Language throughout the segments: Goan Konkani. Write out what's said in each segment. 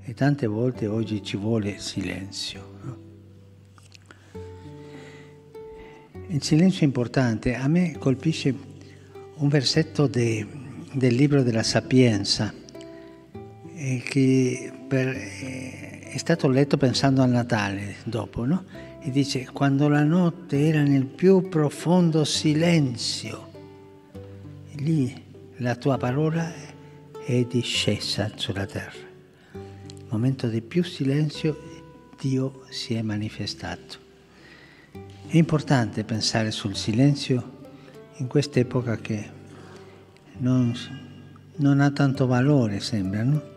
E tante volte oggi ci vuole silenzio, no? Il silenzio è importante. A me colpisce un versetto del libro della Sapienza, che è stato letto pensando al Natale dopo, no? E dice: quando la notte era nel più profondo silenzio, lì la tua parola è discesa sulla terra. Nel momento di più silenzio Dio si è manifestato. È importante pensare sul silenzio in quest'epoca che non ha tanto valore, sembra, no?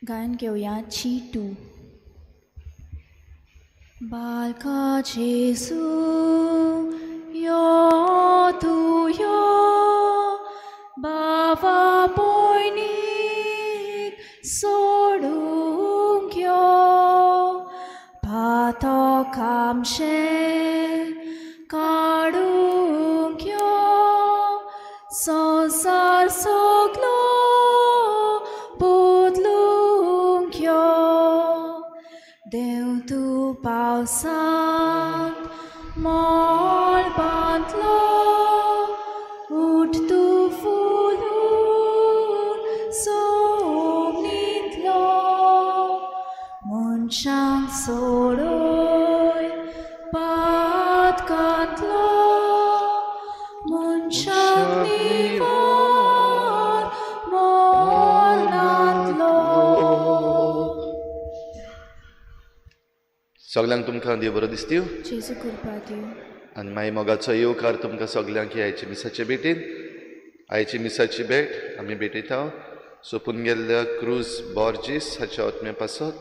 गायन घेवया ची 2. बालका जेजू यो तूं यो, बाबा पयनीक सोडूंक यो, पातक आमचें काडूंक यो, संवसार सगलो बदलूंक यो. देव तूं पावसांत मळबांतलो, उठ तूं फुलून सोमणींतलो, मनशांक सोडय पातकांतलो, मनशांक निवार मरणांतलो. सगल्यांक तुमकां देव बरो दिसतीव जेजू कृपा दिवं. आनी मागीर मोगाचो येवकार तुमकां सगल्यांक आयचे मिसाचे भेटीन. आयची मिसाची भेट आमी भेटयता सोंपून गेल्ल्या क्रूज बॉर्जीस हाच्या आत्म्या पासत,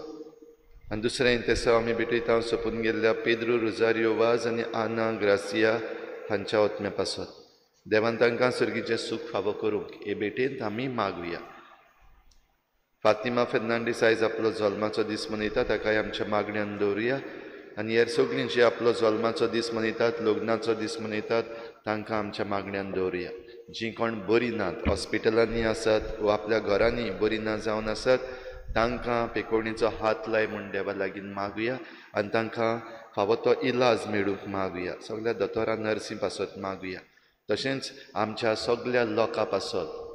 आनी दुसरें तेसांव आमी भेटयता सोंपून गेल्ल्या पेद्रू रोजारियो वाज आनी आना ग्रासिया हांच्या आत्म्या पासत. देवान तांकां सर्गीचें सूख फावो करूंक हे भेटेंत आमी मागुया. फातिमा फेर्नांडीस आयज आपलो जल्माचो दीस मनयता, ताकाय आमच्या मागण्यान दवरुया. आनी हेर सगळीं जी आपलो जल्माचो दीस मनयतात, लग्नाचो दीस मनयतात, तांकां आमच्या मागण्यान दवरुया. जीं कोण बरीं नात, हॉस्पिटलांनी आसात वा आपल्या घरांनी बरीं ना जावन आसात, तांकां पेकोवणेचो हात लाय म्हूण देवा लागीं मागुया आनी तांकां फावो तो इलाज मेळूंक मागुया. सगल्या दोतोरां नर्सी पासत मागुया. तशेंच आमच्या सगल्या लोकां पासत,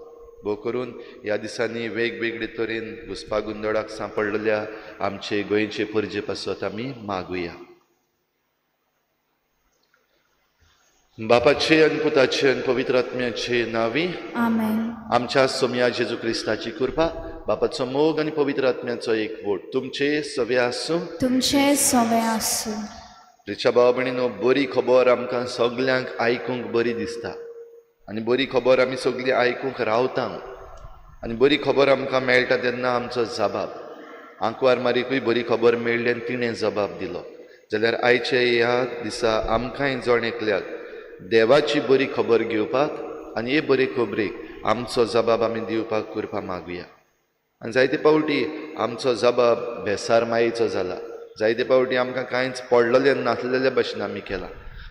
भोव करून ह्या दिसांनी वेगवेगळे तरेन घुसपा गोंदळाक सांपडलेल्या आमचे गोंयचे परजे पासत आमी मागुया. बापाचे आनी पुताचे आनी पवित्र आत्म्याचे नांवी आमेन. आमच्या सोम्या जेजू क्रिस्ताची कृपा, बापाचो मोग आनी पवित्र आत्म्याचो एकवट तुमचे सवे आसूं. तुमचे सवे आसूं. प्रिच्या भाव भयणीनो, बरी खबर आमकां सगल्यांक आयकूंक बरी दिसता आनी बरी खबर आमी सगळीं आयकूंक रावता आनी बरी खबर आमकां मेळटा तेन्ना आमचो जबाब. आंकवार मारीकूय बरी खबर मेळ्ळी आनी तिणें जबाब दिलो. जाल्यार आयचे ह्या दिसा आमकांय जण एकल्याक देवाची बरी खबर घेवपाक आनी हे बरे खबरेक आमचो जबाब आमी दिवपाक कृपा मागुया. आनी जायते पावटी आमचो जबाब बेसार मायेचो जाला, जायते पावटी आमकां कांयच पडलेलें नासलेले भशेन आमी केलां,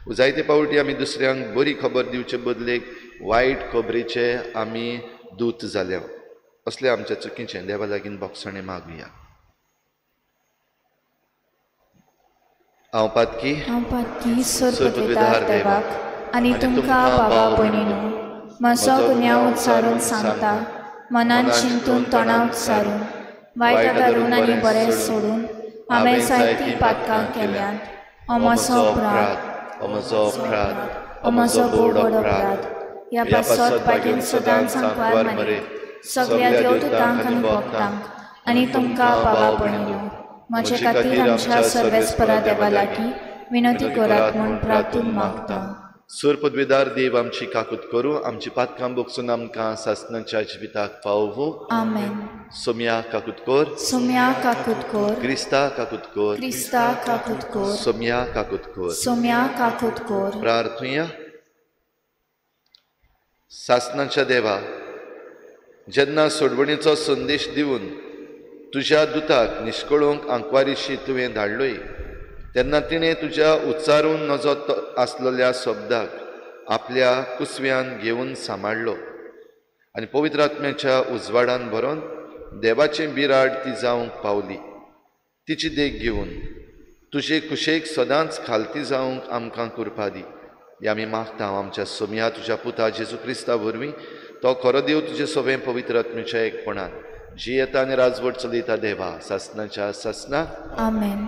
जायते पावटी आमी दुसऱ्यांक बरी खबर दिवचे बदलेक वायट खबरेचे आमी दूत जाल्या. असले आमच्या चुकीचें देवा लागीं बोगसणें मागुया. हांव पातकी, हांव पातकी सर्वविधार देवाक आनी तुमकां बाबा भयणीनो म्हजो गुन्यांव उच्चारून सांगता, मनान चिंतून तोंडां उच्चारून, वायट धरून आनी बरें सोडून हांवें जायतीं पातकां केल्यांत. हो म्हजो अपराध, हो म्हजो अपराध, हो म्हजो भोव व्हड अपराध. ह्या पासत बागेन सदांच सांकवार मारी सगळ्या देवदूतांक आनी भक्तांक आनी तुमकां बाबा भयणीनो म्हजे खातीर आमच्या सर्वेस्परा देवा लागीं विनंती करात म्हूण प्रार्थून मागता. सूर पदवीदार देव आमची काकूत करूं, आमची पातकां बोगसून आमकां सासणाच्या जिविताक पावोवं. आमेन. सोम्या काकूत कर, सोम्या काकूत कर, क्रिस्ता काकूत कर, क्रिस्ता काकूत कर, सोम्या काकूत कर, सोम्या काकूत कर. प्रार्थुया. सासणाच्या देवा, जेन्ना सोडवणीचो संदेश दिवन तुज्या दुताक निश्कळूंक आंकवारीशी तुवें धाडलोय, तेन्ना तिणें तुज्या उच्चारून नजो आसलेल्या शब्दाक आपल्या कुसव्यान घेवन सांबाळ्ळो आनी पवित्र आत्म्याच्या उजवाडान भरोन देवाचें बिराड ती जावंक पावली. तिची देख घेवन तुजे कुशेक सदांच खालती जावंक आमकां कृपा दी. हे आमी मागता आमच्या सोम्या तुज्या पुता जेजू क्रिस्ता वरवीं, तो खरो देव तुजे सवें पवित्र आत्म्याच्या एकपणान जियेता आनी राजवट चलयता देवा सासणाच्या सासणाक. आमेन.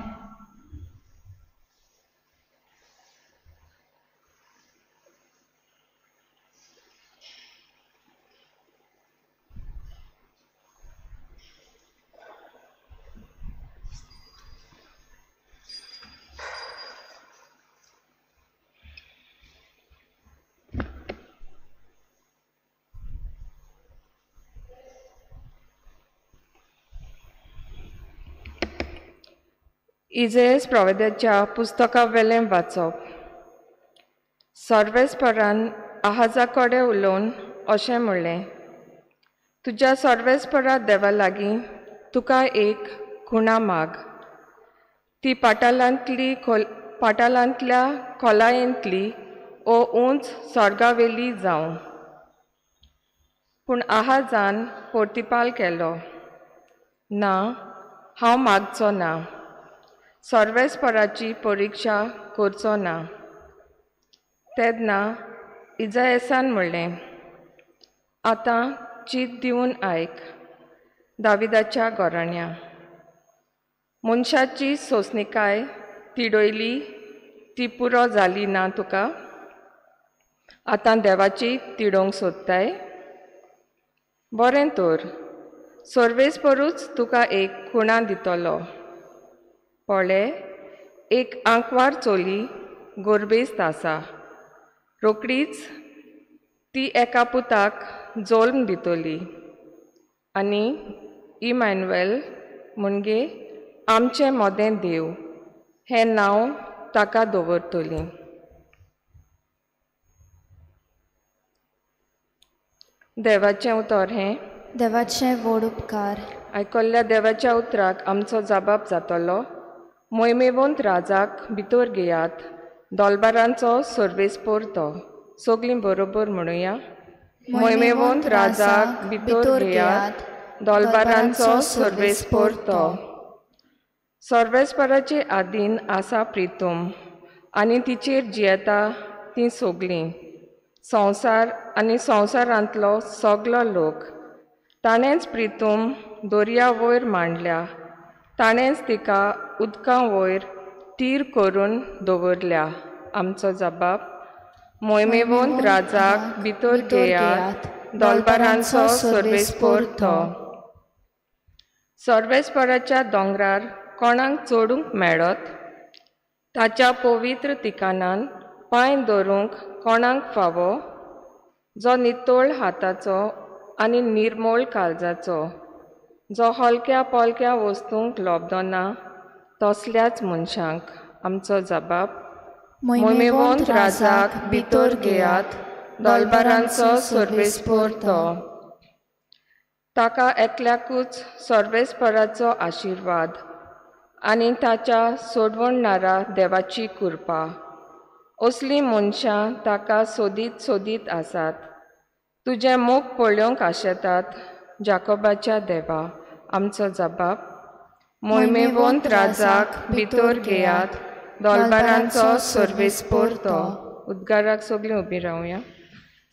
इजेस प्रवेद्याच्या पुस्तका वेलें वाचप. सर्वेस्परान आहाजा कडेन उलोवन अशें म्हणलें, तुज्या सर्वेस्परा देवा लागीं तुका एक खुणा माग, ती पाटालांतल्या खोलायेंतली ओ उंच स्वर्गावेली जावं. पूण आहाजान पोर्तिपाल केलो, ना, हांव मागचो ना, सर्वेस्पराची परिक्षा करचो ना. तेन्ना इजाएसान म्हणलें, आतां चीत दिवन आयक दाविदाच्या घराण्या, मनशाची सोंसणीकाय तिडयली ती पुरो जाली ना तुका, आतां देवाची तिडोवंक सोदताय? बरें तर, सर्वेस्परूच तुका एक खुणा दितलो. पळय, एक आंकवार चली गोरबेस्त आसा, रोकडीच ती एका पुताक जल्म दितली आनी इमॅन्युएल म्हणजे आमचें मोदें देव हें नांव ताका दवरतली. देवाचें उतर हें देवाचें व्हड उपकार. आयकल्ल्या देवाच्या उतराक आमचो जबाब जातलो. मोहिमेवंत राजाक भितर घेयात, दोलबारांचो सर्वेस्पोर तो. सगळीं बरोबर म्हणुया, मोहिमेवंत राजाक भितर घेयात, दोलबारांचो सर्वेस्पोर तो. सर्वेस्पराचे आदीन आसा प्रितूम आनी तिचेर जियेता तीं सगळीं, संवसार आनी संवसारांतलो सगलो लोक. ताणेंच प्रितूम दर्या वयर मांडल्या, ताणेंच तिका उदकां वयर तीर करून दवरल्या. आमचो जबाब, मोहिमेवंत राजाक भितर घेयात, दोलबारांचो सर्वेस्पोर तो. सर्वेस्पराच्या दोंगरार कोणाक चडूंक मेळत? ताच्या पवित्र ठिकाणान पांय दवरूंक कोणाक फावो? जो नितळ हाताचो आनी निर्मोळ काळजाचो, जो हलक्या पोलक्या वस्तूंक लोबदना तसल्याच मनशांक. आमचो जबाब, मोहिमेवंत राजाक भितर घेयात, दोलबारांचो सर्वेस्पोर तो. ताका एकल्याकूच सर्वेस्पराचो आशिर्वाद आनी ताच्या सोडवणणारा देवाची कृपा. असलीं मनशां ताका सोदीत सोदीत आसात, तुजें मोग पळोवंक आशेतात जाकोबाच्या देवा. आमचो जबाब, मोहिमेवंत राजाक भितर घेयात, दोलबारांचो सर्वेस्पोर तो. उद्गाराक सगळीं उबीं रावया.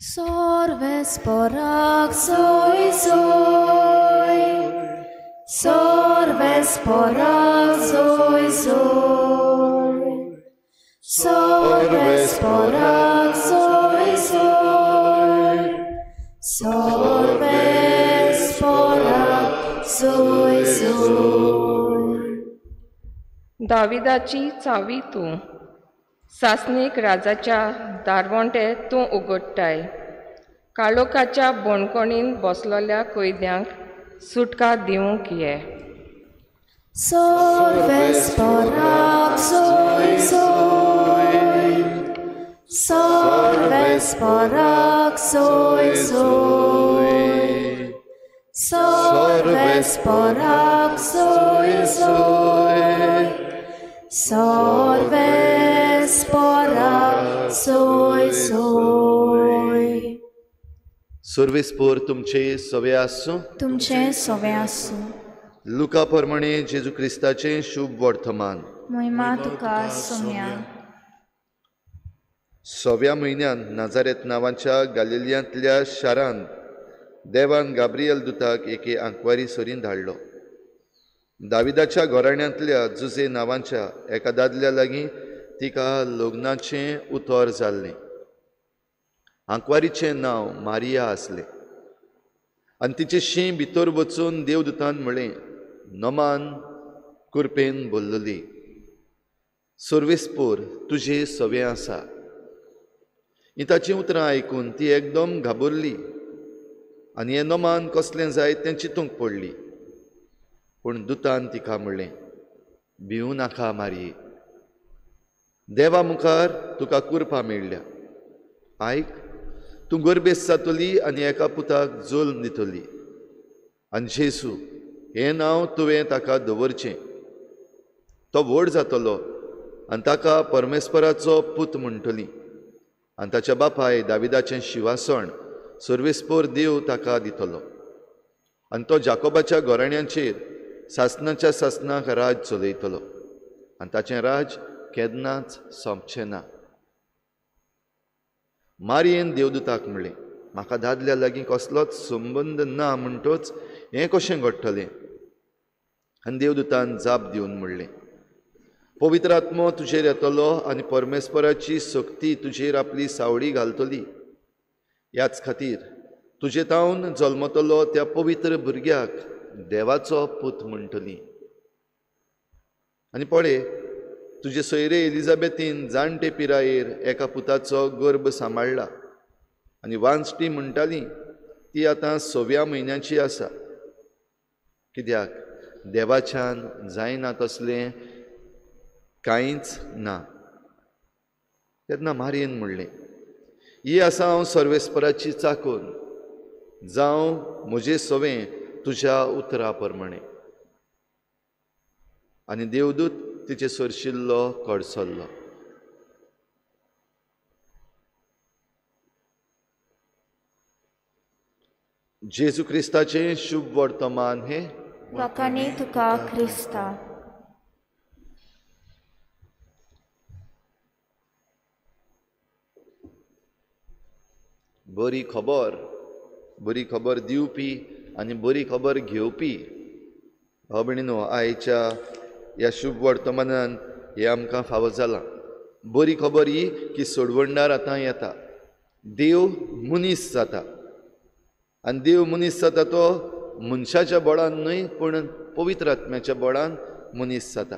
सर्वेस्पराक सोय सोय, सर्वेस्पराक सोय सोय, सर्वेस्पराक सोय सोय, सर्वेस्पराक सोय सोय. दाविदाची चावी तूं, सासणीक राजाच्या दारवंटे तूं उगडटाय, काळोखाच्या बोणकोणीन बसलोल्या कैद्यांक सुटका दिवंक ये. सर्वेस्पराक सोय सोय, सर्वेस्पराक सोय सोय, सर्वेस्पराक सोय सोय, सर्वेस्पराक सोय सोय. सर्वेस्पोर तुमचे सवे आसूं, तुमचे सवे आसूं. लुका प्रमाणे जेजू क्रिस्ताचें शुभ वर्तमान. महिमा तुका सोम्या. सव्या म्हयन्यान नाजारेत नांवाच्या गालिलियांतल्या शारांत देवान गाब्रियल दुताक एके आंकवारी सरीन धाडलो. दाविदाच्या घराण्यांतल्या जुजे नांवाच्या एका दादल्या लागीं तिका लग्नाचें उतर जाल्लें. आंकवारीचें नांव मारिया आसलें आनी तिचें शीं भितर वचून देवदूतान म्हळें, नमान कुरपेन बोल्लली, सर्वेस्पोर तुजें सवें आसा. ही ताचीं उतरां आयकून ती एकदम घाबरली आनी हें नमान कसलें जाय तें चिंतूंक पडली. पूण दुतान तिका म्हणलें, भिवूं नाका मारये, देवा मुखार तुका कुरपा मेळ्ळ्या। आयक, तूं गर्भेस्त जातली आनी एका पुताक जल्म दितली आनी जेजू हें नांव तुवें ताका दवरचें। तो व्हड जातलो आनी ताका परमेश्वराचो पूत म्हणटली आनी ताच्या बापाय दाविदाचें शिंवासण सर्वेस्पर देव ताका दितलो आनी तो जाकोबाच्या घराण्यांचेर सासणाच्या सासणाक राज चलयतलो आनी ताचें राज केन्नाच सोंपचें ना। मारयेन देवदूताक म्हणलें, म्हाका दादल्या लागीं कसलोच संबंद ना म्हणटच हें कशें घडटलें? आनी देवदूतान जाप दिवन म्हणलें, पवित्र आत्मो तुजेर येतलो आनी परमेश्वराची शक्ती तुजेर आपली सावळी घालतली। ह्याच खातीर तुजे तावन जल्मतलो त्या पवित्र भुरग्याक देवाचो पूत म्हणटली। आनी पळय, तुजे सोयरे एलिझाबेथीन जाणटे पिरायेर एका पुताचो गर्भ सांबाळ्ळा आनी वांजटी म्हणटाली ती आतां 6व्या म्हयन्याची आसा। कित्याक देवाच्यान जायना तसलें कांयच ना। तेन्ना मारयेन म्हणलें, ही आसा हांव सर्वेस्पराची चाकून, जावं म्हजे सवें तुज्या उतरा प्रमाणें। आनी देवदूत तिचे सरशिल्लो कडसल्लो। जेजू क्रिस्ताचें शुभ वर्तमान हें। वाखाणी तुका क्रिस्ता। बरी खबर, बरी खबर दिवपी आनी बरी खबर घेवपी। भाव भयणीनो, आयच्या ह्या शुभ वर्तमानान हें आमकां फावो जालां। बरी खबर ही की सोडवणदार आतां येता, देव मनीस जाता आनी देव मनीस जाता तो मनशाच्या बळान न्हय पूण पवित्र आत्म्याच्या बळान मनीस जाता।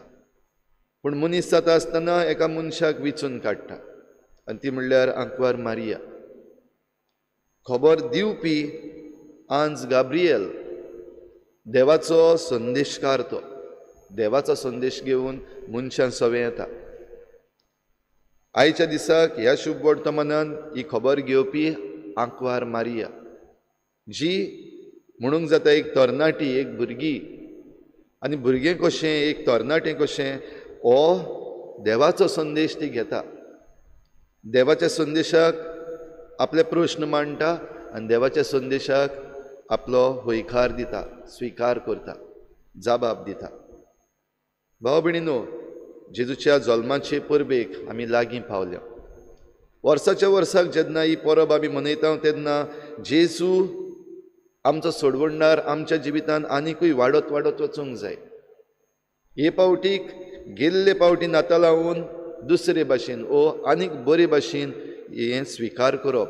पूण मनीस जाता आसतना एका मनशाक विचून काडटा आनी ती म्हणल्यार आंकवार मारिया। खबर दिवपी आंज गाब्रियल, देवाचो संदेशकार, तो देवाचो संदेश घेवन मनशां सवें येता। आयच्या दिसाक ह्या शुभ वर्तमानान ही खबर घेवपी आंकवार मारिया, जी म्हणूंक जाता एक तरणाटी, एक भुरगी, आनी भुरगें कशें, एक तरणाटें कशें, हो देवाचो संदेश ती घेता। देवाच्या संदेशाक आपले प्रश्न मांडटा आनी देवाच्या संदेशाक आपलो हयकार दिता, स्विकार करता, जबाब दिता। भाव भयणीनो, जेजूच्या जल्माचे परबेक आमी लागीं पावल्या। वर्साच्या वर्साक जेन्ना ही परब आमी मनयता तेन्ना जेजू आमचो सोडवणदार आमच्या जिवितान आनिकूय वाडत वाडत वचूंक जाय। हे पावटीक गेल्ले पावटी नातालावन दुसरे भाशेन ओ आनीक बरे भाशेन हें स्विकार करप,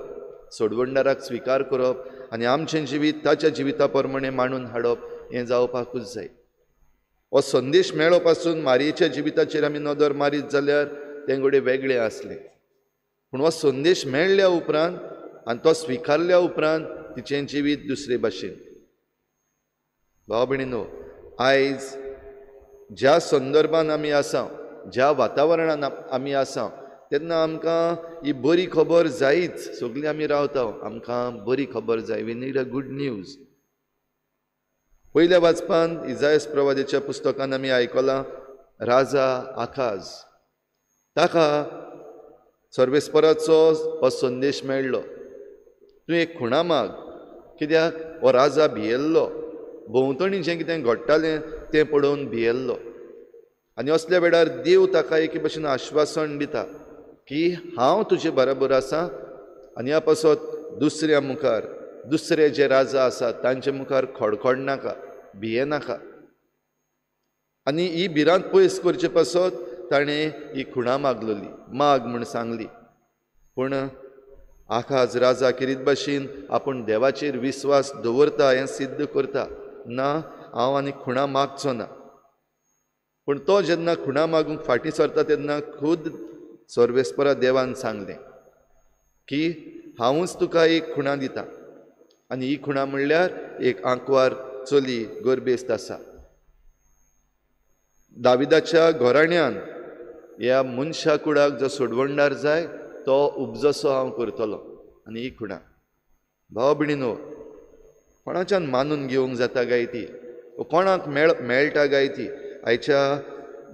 सोडवणदाराक स्विकार करप आनी आमचें जिवीत ताच्या जिविता प्रमाणें मांडून हाडप हें जावपाकूच जाय। हो संदेश मेळो पासून मारयेच्या जिविताचेर आमी नदर मारीत जाल्यार तें घडये वेगळें आसलें, पूण हो संदेश मेळ्ळ्या उपरांत आनी तो स्विकारल्या उपरांत तिचें जिवीत दुसरे भाशेन। भाव भयणीनो, आयज ज्या संदर्भान आमी आसा, ज्या वातावरणान आमी आसा, तेन्ना आमकां ही बरी खबर जायच। सगळीं आमी रावता, आमकां बरी खबर जाय। We need a good news. पयल्या वाचपान इजायस प्रवादाच्या पुस्तकान आमी आयकलां, राजा आकाज ताका सर्वेस्पराचो हो संदेश मेळ्ळो, तूं एक खुणा माग। कित्याक हो राजा भियेल्लो, भोंवतणी जें कितें घडटालें तें पळोवन भियेल्लो आनी असल्या वेळार देव ताका एके भशेन आश्वासन दिता की हांव तुजे बराबर आसा आनी ह्या पासत दुसऱ्या मुखार, दुसरे जे राजा आसात तांचे मुखार खडखडनाका, भियेनाका। आनी ही भिरांत पयस करचे पासत ताणें ही खुणा मागलोली, माग म्हूण सांगली। पूण आकाज राजा किरीत भाशेन आपूण देवाचेर विस्वास दवरता हें सिद्ध करता, ना हांव आनी खुणा मागचो ना। पूण तो जेन्ना खुणा मागूंक फाटीं सरता तेन्ना खुद सर्वेस्परा देवान सांगलें की हांवूच तुका एक खुणा दिता आनी ही खुणा म्हणल्यार एक आंकवार चली गर्भेस्त आसा। दाविदाच्या घराण्यान ह्या मनशा कुडाक जो सोडवणदार जाय तो उपजसो हांव करतलो. आनी ही खुणा भाव भयणीनो कोणाच्यान मानून घेवंक जाता काय ती, कोणाक मेळटा काय ती? आयच्या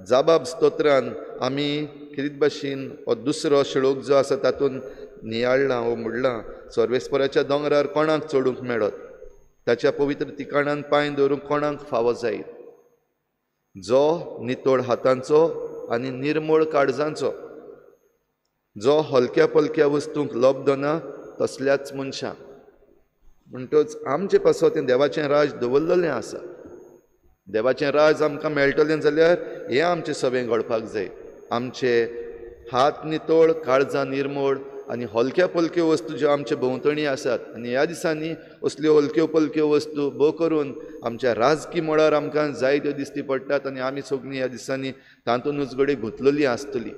जाबाब स्तोत्रान आमी कितें भाशेन हो दुसरो श्लोक जो आसा तातूंत नियाळ्ळां वो म्हणलां, सर्वेस्पराच्या दोंगरार कोणाक चडूंक मेळत, ताच्या पवित्र ठिकाणान पांय दवरूंक कोणाक फावो जायत, जो नितळ हातांचो आनी निर्मळ काळजांचो, जो हलक्या पलक्या वस्तूंक लब्धना तसल्याच मनशांक. म्हणटच आमचे पासत तें देवाचें राज दवरलेलें आसा. देवाचें राज आमकां मेळटलें जाल्यार हें आमचें सगळें घडपाक जाय. आमचे हात नितळ, काळजां निर्मळ आनी हलक्या पलक्यो वस्तू ज्यो आमचे भोंवतणी आसात, आनी ह्या दिसांनी असल्यो हलक्यो पलक्यो वस्तू भोव करून आमच्या राजकी मळार आमकां जायत्यो दिसती पडटात आनी आमी सगळीं ह्या दिसांनी तातूंतच घडये गुंतलेली आसतली.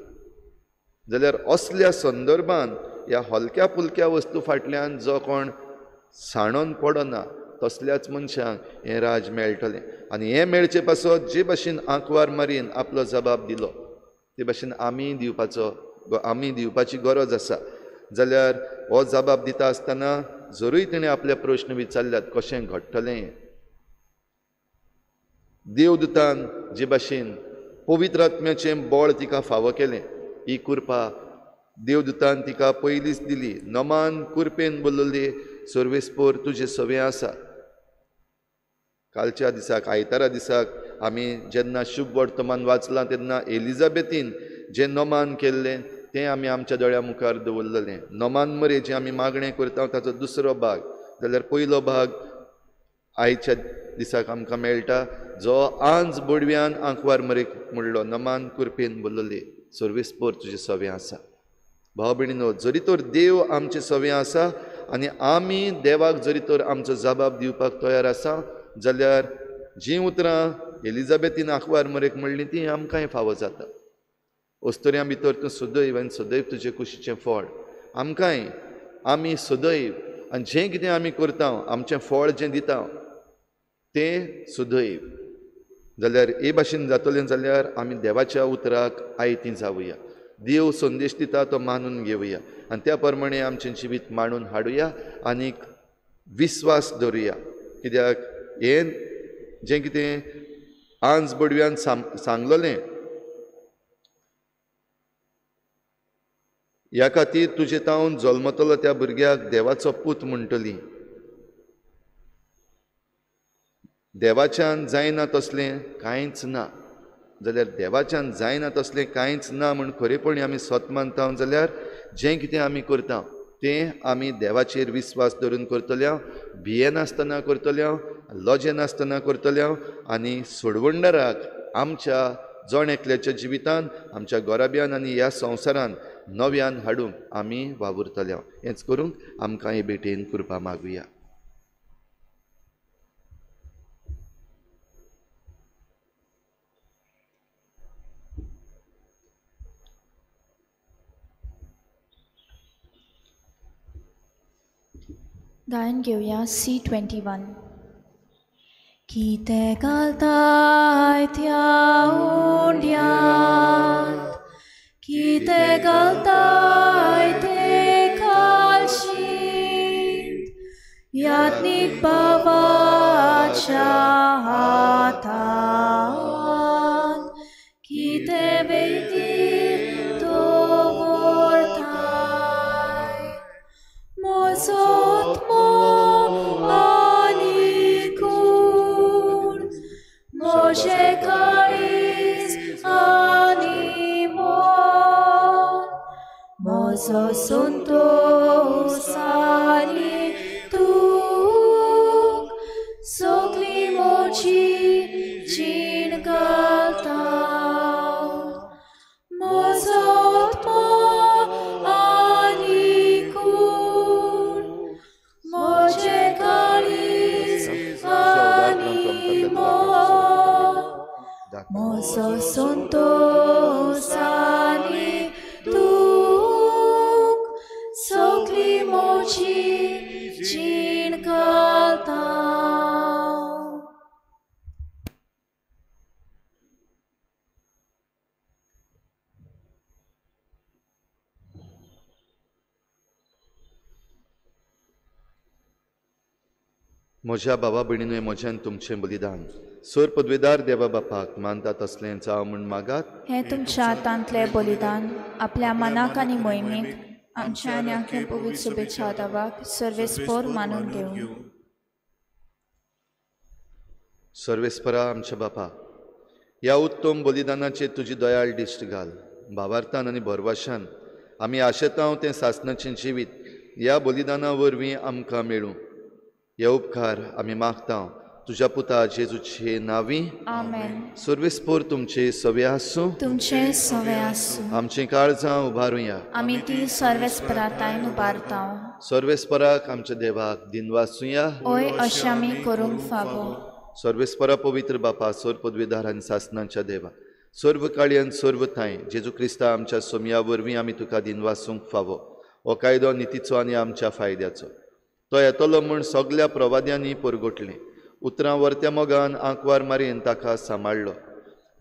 जाल्यार असल्या संदर्भान ह्या हलक्या पुलक्या वस्तू फाटल्यान जो कोण साणोन पडना तसल्याच मनशांक हें राज मेळटलें. आनी हें मेळचे पासत जे भाशेन आंकवार मारीन आपलो जबाब दिलो ते भाशेन आमी दिवपाची गरज आसा. जाल्यार हो जबाब दिता आसतना जरूय तिणें आपले प्रश्न विचारल्यात कशें घडटलें, देवदूतान जे भाशेन पवित्र आत्म्याचें बळ तिका फावो केलें, ही कृपा देवदूतान तिका पयलींच दिली. नमान कुरपेन बोल्लोली सर्वेस्पोर तुजें सवें आसा. कालच्या दिसाक आयतारा दिसाक आमी जेन्ना शुभ वर्तमान वाचलां तेन्ना एलिजाबेथीन जें नमान केल्लें तें आमी आमच्या दोळ्या मुखार दवरलेलें. नमान मरे जें आमी मागणें करता ताचो दुसरो भाग, जाल्यार पयलो भाग आयच्या दिसाक आमकां मेळटा, जो आंज बोडव्यान आंकवार मरेक म्हणलो नमान कुरपेन बोल्लोली सर्वेस्पोर तुजें सवें आसा. भाव भयणीनो, जरी तर देव आमचें सवें आसा आनी आमी देवाक जरी तर आमचो जबाब दिवपाक तयार आसा जाल्यार जीं उतरां एलिजाबेथीन आंकवार मरेक म्हणलीं तीं आमकांय फावो जाता. अस्तुऱ्यां भितर तूं सदैव आनी सदैव तुजे कुशीचें फळ आमकांय, आमी सदैव आनी जें कितें आमी करता आमचें फळ जें दिता तें सदैव. जाल्यार हे भाशेन जातलें जाल्यार आमी देवाच्या उतराक आयतीं जावया, देव संदेश दिता तो मानून घेवया आनी त्या प्रमाणे आमचें जिवीत मांडून हाडुया आनीक विस्वास दवरुया. कित्याक हें जें कितें आंज बडव्यान सांगलेलें, ह्या खातीर तुजे तावन जल्मतलो त्या भुरग्याक देवाचो पूत म्हणटली. देवाच्यान जायना तसलें कांयच ना, जाल्यार देवाच्यान जायना तसलें कांयच ना म्हूण खरेपणी आमी सत मानता जाल्यार जें कितें आमी करता तें आमी देवाचेर विस्वास धरून करतले, भियेनासतना करतले, लजेनासतना करतले आनी सोडवणदाराक आमच्या जण एकल्याच्या जिवितान, आमच्या घराब्यान आनी ह्या संवसारान नव्यान हाडूंक आमी वावुरतले. हेंच करूंक आमकां हे भेटेन कृपा मागुया. गायन घेवया C21. कितें घालताय त्या उंड्यांत, कितें घालताय ते कालशींत, यात्नीक बाबाच्या हातांत कितें वेगीर दवरताय. म्हजो म्हजें काळीज आनी मन, म्हजो संतोश आनी दूख सगली म्हजी जीण घालता. म्हजो आत्मो आनी कूड, म्हजें काळीज आनी मन, म्हजो संतोश आनी दूख सगली म्हजी जीण घालता. म्हज्या बाबा भयणीनूय म्हज्यान तुमचें बलिदान सोर पदवेदार देवा बापाक मानता तसलें जावं म्हूण मागात। हें तुमच्या हातांतलें बलिदान आपल्या मनाक आनी मोहिमेक आमच्या आनी आख्या पवित्र शुभेच्छा देवाक सर्वेस्पोर मानून घेवं। सर्वेस्परा आमच्या बापा, ह्या उत्तम बलिदानाचेर तुजी दयाळ दिश्ट घाल। भावार्थान आनी भरवशान आमी आशेतांव तें सासणाचें जिवीत ह्या बलिदाना वरवीं आमकां मेळूं। हे उपकार आमी मागता तुज्या पुता जेजूचे नांवी, आमेन। सर्वेस्पोर तुमचे सवे आसूं, तुमचे सवे आसूं। आमचीं काळजां उबारुया, आमी ती सर्वेस्परातायन उबारता। सर्वेस्पराक आमच्या देवाक दिनवासुया, ओय अशें आमी करूंक फावो। सर्वेस्परा पवित्र बापा, सोर पदवीधार आनी सासणाच्या देवा, सर्व काळी आनी सर्व ठांय जेजू क्रिस्ता आमच्या सोमया वरवीं आमी तुका दिनवासूंक फावो। हो कायदो नितीचो आनी आमच्या फायद्याचो। तो येतलो म्हूण सगल्या प्रवाद्यांनी परगटलें। उतरां वर्त्या मोगान आंकवार मारयेन ताका सांबाळ्ळो।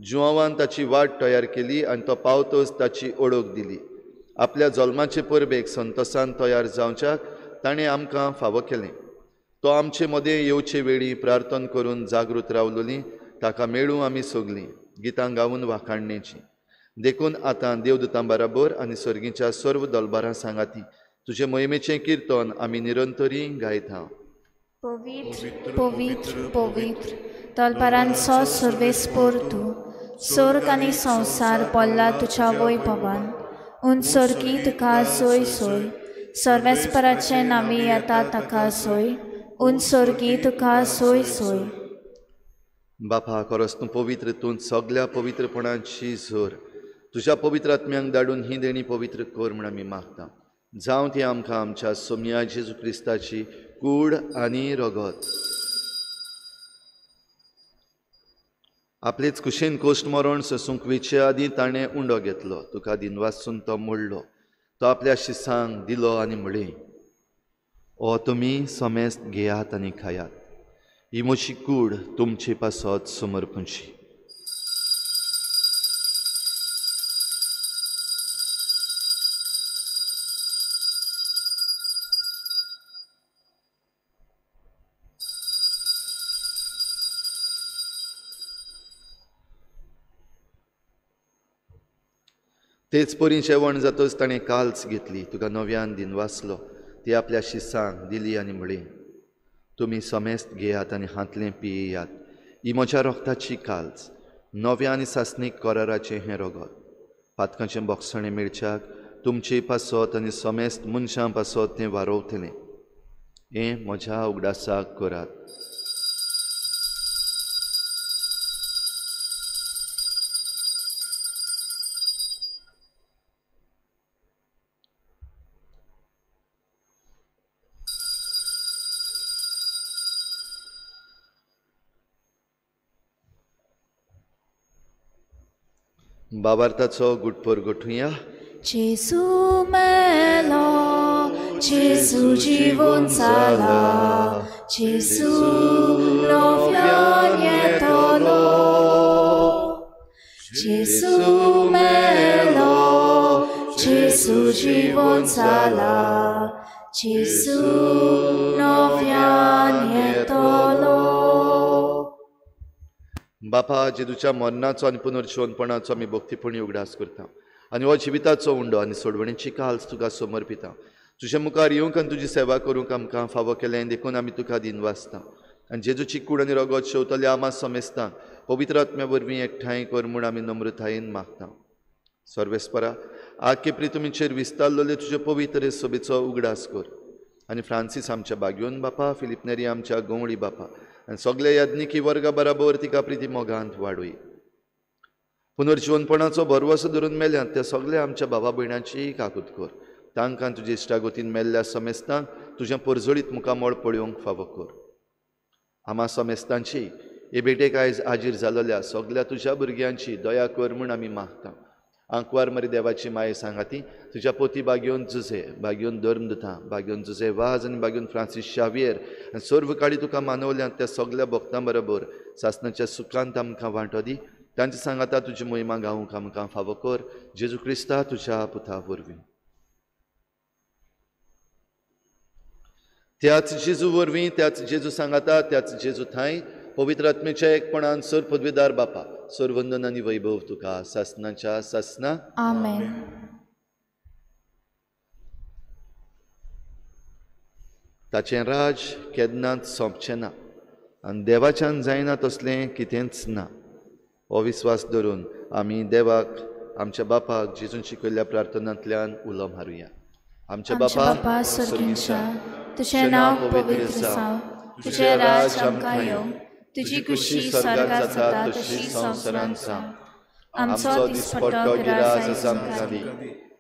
जुवांवान ताची वाट तयार केली आनी तो पावतच ताची ओळख दिली। आपल्या जल्माचे परबेक संतोसान तयार जावच्याक ताणें आमकां फावो केलें। तो आमचे मदें येवचे वेळी प्रार्थना करून जागृत रावलोली ताका मेळूं आमी सगलीं गितां गावन वाखाणणेचीं। देखून आतां देवदूतां बराबर आनी सर्गीच्या सर्व दलबारां सांगाती तुजे मोहिमेचें किर्तन आमी निरंतरी गायता। पवित्र पवित्र पवित्र तलबारांचो सर्वेस्पोर तूं, स्वर्ग आनी संवसार पडला तुज्या वैभवान। उन सर्गी तुका सोय सोय, सर्वेस्पराचे नांवी येता ताका सोय, उन सर्गी तुका सोय सोय। बापा, खरोच तूं पवित्र, तूं सगल्या पवित्रपणाची जोर। तुज्या पवित्र आत्म्यांक धाडून ही देणी पवित्र कर म्हूण आमी मागता। जावं ती आमकां आमच्या सोमया जेजू क्रिस्ताची कूड आनी रगत। आपलेच कुशीन कोश्ट मरण सोसूंक वेचे आदीं ताणें उंडो घेतलो, तुका दिनवासून तो मोडलो, तो आपल्या शिसांक दिलो आनी म्हणलें, ओ तुमी समेस्त घेयात आनी खायात, ही म्हजी कूड तुमचे पासत समर्पणची। तेच परी जेवण जातच ताणें काल्स घेतली, तुका नव्यान दिनवासलो, ती आपल्या शिसांक दिली आनी म्हणली, तुमी समेस्त घेयात आनी हांतलें पियेयात, ही म्हज्या रोगताची काल्स, नव्या आनी सासणीक कराराचें हें रगत। पातकांचें बोगसणें मेळच्याक तुमचे पासत आनी समेस्त मनशां पासत तें वारोवतलें। हें म्हज्या उगडासाक करात। बाबार्थाचो गुटपोर गोठुया। जेजू मेलो, जेजू जिवून जाला, जेजू नव्यान येतलो। जेजू मेलो, जेजू जिवून जाला, जेजू नव्यान येतलो। बापा, जेजूच्या मरणाचो आनी पुनर्जिवनपणाचो आमी भक्तीपणी उगडास करता आनी हो जिविताचो उंडो आनी सोडवणीची काल्स तुका समर्पिता। तुज्या मुखार येवंक आनी तुजी सेवा करूंक आमकां फावो केलें देखून आमी तुका दिनवासता। आनी जेजूची कूड आनी रगत शेवतल्या आमा समेस्तांक पवित्र आत्म्या वरवीं एकठांय कर म्हूण आमी नम्रतायेन मागता। सर्वेस्परा, आखे प्रितुमीचेर विस्तारलेले तुजे पवित्र सभेचो उगडास कर आनी फ्रांसीस आमच्या बागयोन बापा, फिलीप नेरी आमच्या गवळी बापा आनी सगल्या याज्ञिकी वर्गा बराबर तिका प्रिती मोगांत वाडोय। पुनर्जिवनपणाचो भरवसो धरून मेल्यात त्या सगल्या आमच्या बाबा भयणांची काकूत कर। तांकां तुजे इश्टागतीन मेल्ल्या समेस्तांक तुजें परजळीत मुखामळ पळोवंक फावो कर। आमा समेस्तांची हे भेटेक आयज हाजीर जाल्ल्या सगल्या तुज्या भुरग्यांची दया कर म्हूण आमी मागता। आंकवार मरी देवाची माये सांगाती तुज्या पोती बागयोन जुजे, बागयोन धर्मदुता, बागयोन जुजे वाज आनी बागयोन फ्रांसीस शावियर आनी सर्व काळी तुका मानवल्यात त्या सगल्या भक्तां बरोबर सासणाच्या सुखांत आमकां वांटो दी। तांचे सांगाता तुजी मोहिमा गावंक आमकां फावो कर, जेजू क्रिस्ता तुज्या पुता वरवीं। त्याच जेजू वरवीं, त्याच जेजू सांगाता, त्याच जेजू थांय पवित्र आत्मेच्या एकपणान सर पदवीदार बापा, सरवंदन आनी वैभव तुका सासनाच्या सासना. आमेन. ताचें राज केन्नाच सोंपचें ना आनी देवाच्यान जायना तसलें कितेंच ना. हो विस्वास धरून आमी देवाक, आमच्या बापाक जेजून शिकयल्ल्या प्रार्थनांतल्यान उलो मारुया. आमच्या बापा स्वर्गींच्या, तुझें नांव पवित्र जावं, तुझें राज आमकां येवं, तुजी खुशी स्वर्गांत जाता तशी संवसारांत जावं. आमचो दिसपट्टो गिरास आमकां दी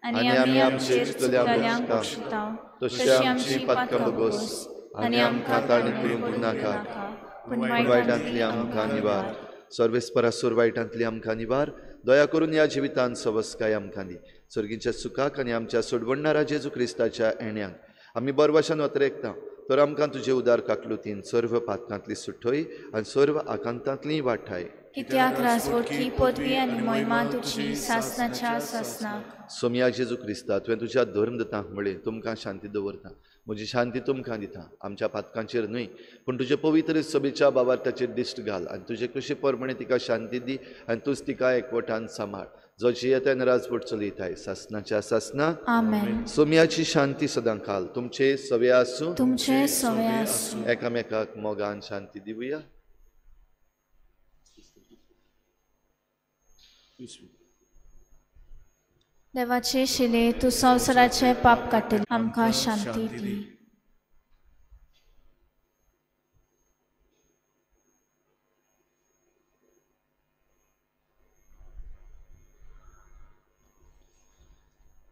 आनी आमी आमचे चुकल्यांक बक्षिता तशी आमची पातकां भोगोस आनी आमकां ताणी करूंक नाका, पूण वायटांतली आमकां निवार. सर्वेस्परासूर वायटांतली आमकां निवार. दया करून ह्या जिवितांत सवस्काय आमकां दी. सर्गीच्या सुखाक आनी आमच्या सोडवणणारा जेजू क्रिस्ताच्या येण्याक आमी बरवाशान वतरेकता, तर आमकां तुजे उदार काकलुतीन सर्व पातकांतली सुटय आनी सर्व आकांतांतली वाठाय. कित्याक राजवटकी पदवी आनी मोहिमा तुजी सासनाच्या सासनाक. सोमया जेजू क्रिस्ता, तुवें तुज्या धर्मदूतांक म्हळें, तुमकां शांती दवरता, म्हजी शांती तुमकां दिता. आमच्या पातकांचेर न्हय पूण तुजे पवित्र सभेच्या बाबार्थाचेर दिश्ट घाल आनी तुजे कुशी प्रमाणे तिका शांती दी आनी तूंच तिका एकवटान सांबाळ, जो जियेता आनी राजवट चलयताय सासनाच्या सासना. आमेन. सोमयाची शांती सदां काल तुमचे सवे आसूं, तुमचे सवे आसूं. एकामेकाक मोगान शांती दिवया. देवाचे शिले, तूं संवसाराचें पाप काडटली, आमकां शांती दी.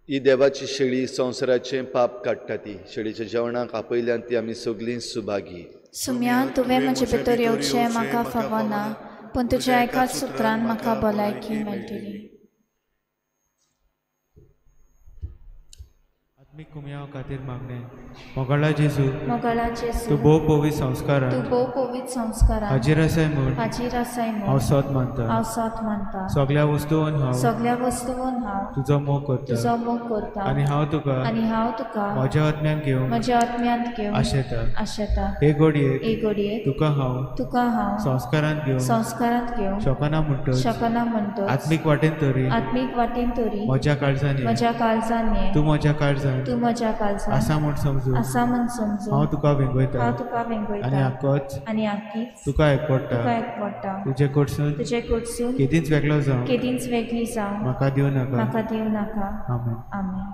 ही देवाची शेळी संवसाराचें पाप काडटा. ती शेळीच्या जेवणाक आपयल्यान ती आमी सगळीं सुभागी. सुम्या, तुवें म्हजे भितर येवचें म्हाका फावना, पूण तुज्या एकाच सुत्रान म्हाका भलायकी मेळटली. आत्मीक कुमयाव खातीर मागणें. मोगाळा जेजू, मोगाळा जेजू, तूं भोव पवित्र संस्कारान, तूं भोव पवित्र संस्कारान हाजीर आसाय म्हूण, हाजीर आसाय म्हूण हांव सत मानता, हांव सत मानता. सगळ्या वस्तून हांव, सगळ्या वस्तून हांव तुजो मोग करता, तुजो मोग करता. आनी हांव तुका, आनी हांव तुका म्हज्या आत्म्यांत घेवन, म्हज्या आत्म्यांत घेवन आशेता, आशेता. हे घडयेक, हे घडयेक तुका हांव, तुका हांव संस्कारांत घेवन, संस्कारांत घेवन शकना म्हणटच, शकना म्हणटच आत्मीक वाटेन तरी, आत्मीक वाटेन तरी म्हज्या काळजान, म्हज्या काळजान, तूं म्हज्या काळजान, तूं म्हज्या काळजान आसा म्हूण समजून, आसा म्हूण समजून हांव तुका वेंगयता, हांव तुका वेंगयता. आनी आकोच, आनी आकीच तुका एकवटा, तुका एकवटा. तुजे कडसून, तुजे कडसून केदींच वेगळो जावं, केदींच वेगळी जावं म्हाका दिवं नाका, म्हाका दिवं नाका. आमेन. आमेन.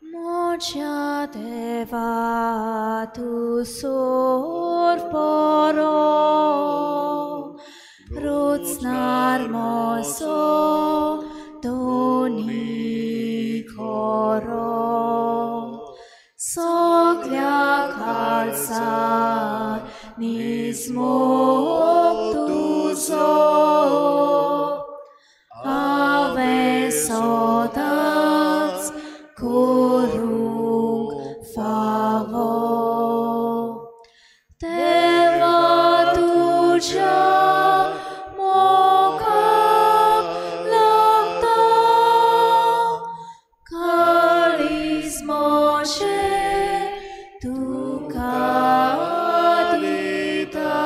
Moja deva tu sorporo, rutsnar moso doni koro, soglia calza nismok tuzo, ave sotats korung favo. Deva tuja moka lakta, kalis moshe tuka dita,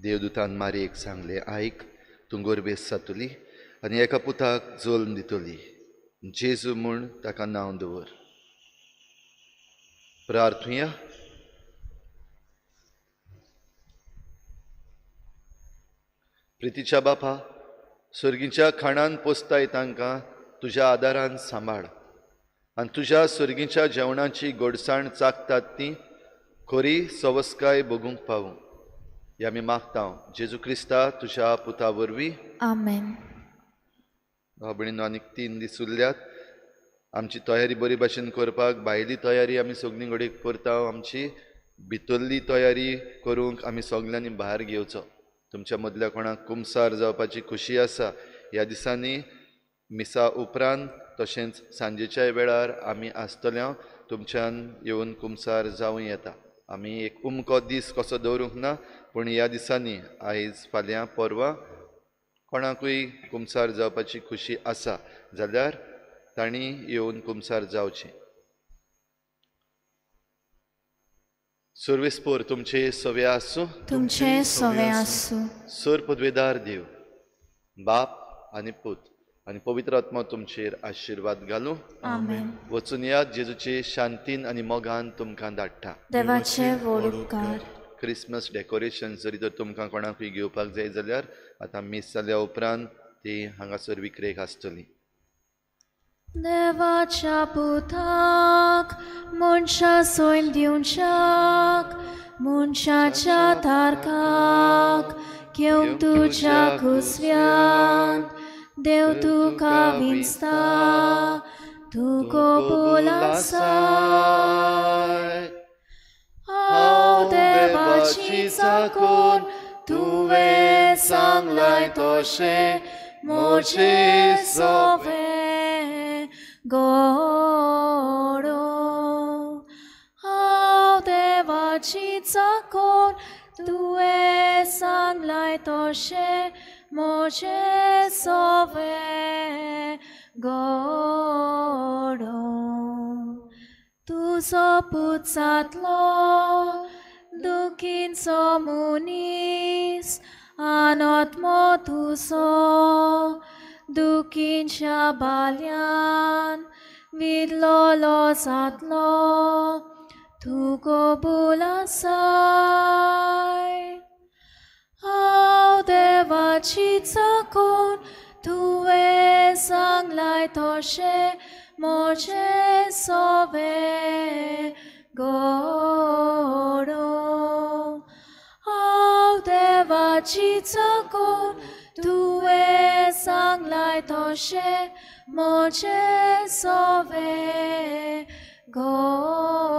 देवदूतान मारयेक सांगलें, आयक, तूं गोरबेस जातली आनी एका पुताक जल्म दितली, जेजू म्हूण ताका नांव दवर. प्रार्थुया. प्रितीच्या बापा, सर्गीच्या खाणान पोसताय तांकां तुज्या आदारान सांबाळ आनी तुज्या सर्गीच्या जेवणाची गोडसाण चाखतात ती खरी सवस्काय भोगूंक पावूं हे आमी मागता जेजू क्रिस्ता तुज्या पुता वरवीं. आमेन. भाव भयणीनो, आनीक 3 दीस उरल्यात. आमची तयारी बरी भाशेन करपाक, भायली तयारी आमी सगळीं कडेन करता, आमची भितरली तयारी करूंक आमी सगल्यांनी भायर घेवचो. तुमच्या मदल्या कोणाक कुमसार जावपाची खुशी आसा ह्या दिसांनी मिसा उपरांत तशेंच सांजेच्या वेळार आमी आसतले, तुमच्यान येवन कुमसार जावं येता. आमी एक उमको दीस कसो दवरूंक ना, पूण ह्या दिसांनी आयज, फाल्यां, परवां कोणाकूय कुमसार जावपाची खुशी आसा जाल्यार तांणी येवन कुमसार जावचें. सर्वेस्पोर तुमचे सवे आसूं, तुमचे सवे आसूं. सर पदवेदार देव बाप आनी पूत आनी पवित्र आत्मा तुमचेर आशिर्वाद घालूं. आमेन. वचून यात, जेजूचे शांतीन आनी मोगान तुमकां धाडटा. देवाचे व्हड उपकार. क्रिसमस डेकोरेशन जरी तर तुमकां कोणाकूय घेवपाक जाय जाल्यार आतां मीस जाल्या उपरांत ती हांगासर विक्रेक आसतली. देवाच्या पुताक मनशा सैल दिवच्याक, मनशाच्या तारकाक घेवन तुज्या कुसव्यान देव तुका विंचता, तूं कबूल आसाय. हांव देवाची चाकून तुवें सांगलाय तशें म्हजें सवें घडोवं. हांव देवाची चाकून तुवें सांगलाय तशें म्हजें सवें घडोवं. तुजो पूत जातलो दुखींचो मनीस, आनोत्मो तुजो दुखींच्या बाल्यान विदलोलो जातलो, तूं कबूल आसाय. हांव देवाची चाकून तुवें सांगलाय तशें म्हजें सवें घडोवं. हांव देवाची चाकून तुवें सांगलाय तशें म्हजें सवें घडोवं.